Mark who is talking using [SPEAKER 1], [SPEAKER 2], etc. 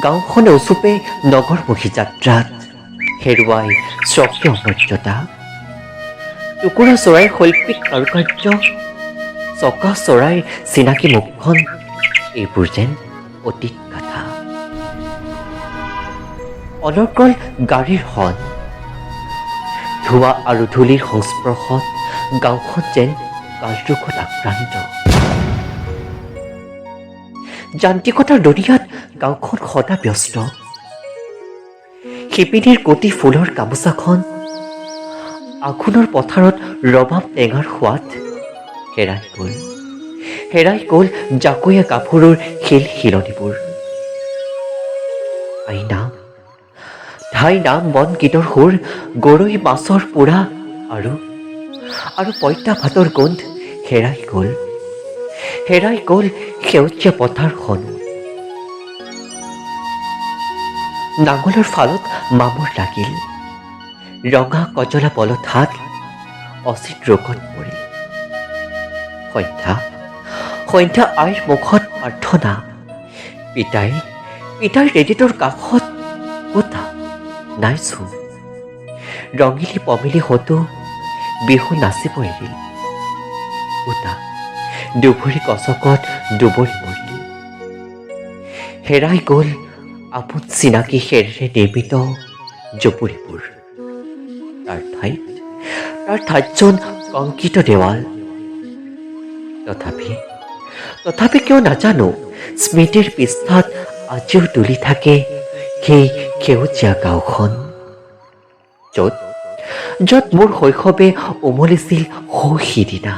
[SPEAKER 1] গাঁওখনে উচুপে নগৰমুখী যাত্ৰাত হেৰুৱাই স্বকীয় মৰ্যাদা। টুকুৰা চৰাইৰ শৈল্পিক কাৰুকাৰ্য, চকা চৰাইৰ চিনাকি মুখখন, এইবোৰ যেন অতীত কথা। অনৰ্গল গাড়ীৰ হৰ্ণ, ধোঁৱা আৰু ধূলিৰ সংস্পৰ্শত গাঁওখন যেন কালৰোগত আক্ৰান্ত। যান্ত্ৰিকতাৰ দুনিয়াত গাঁওখন সদা ব্যস্ত। শিপিনীৰ কটি ফুলৰ গামোচাখন, আঘোণৰ পথাৰত ৰবাব টেঙাৰ সোৱাদ হেৰাই গ'ল। হেৰাই গ'ল জাকৈয়া গাভৰুৰ শিল শিলনিবোৰ। আইনাম, ধাই নাম, বন গীতৰ সুৰ, গৰৈ মাছৰ পোৰা আৰু পঁইতা ভাতৰ গোন্ধ হেৰাই গ'ল। হেৰাই গ'ল সেউজীয়া পথাৰখনো। নাঙলৰ ফালত মামৰ লাগিল। ৰঙা কজলা বলধহাল অচিন ৰোগত পৰিল। সন্ধ্যা সন্ধ্যা আইৰ মুখত প্ৰাৰ্থনা। পিতাই ৰেডিঅ'টোৰ কাষত ক'তা নাইচোন। ৰঙিলী পমিলী হতো বিহু নাচিব এৰিল। ক'তা দুভৰি গছকত দুবৰি মৰিল। হেৰাই গ'ল আপোন চিনাকি খেৰেৰে নিৰ্মিত জুপুৰিবোৰ। তাৰ ঠাইত যেন কংক্ৰিটৰ দেৱাল। তথাপি কিয় নাজানো, স্মৃতিৰ পৃষ্ঠাত আজিও দুলি থাকে সেই সেউজীয়া গাঁওখন, য'ত মোৰ শৈশৱে উমলিছিল সৌ সিদিনা।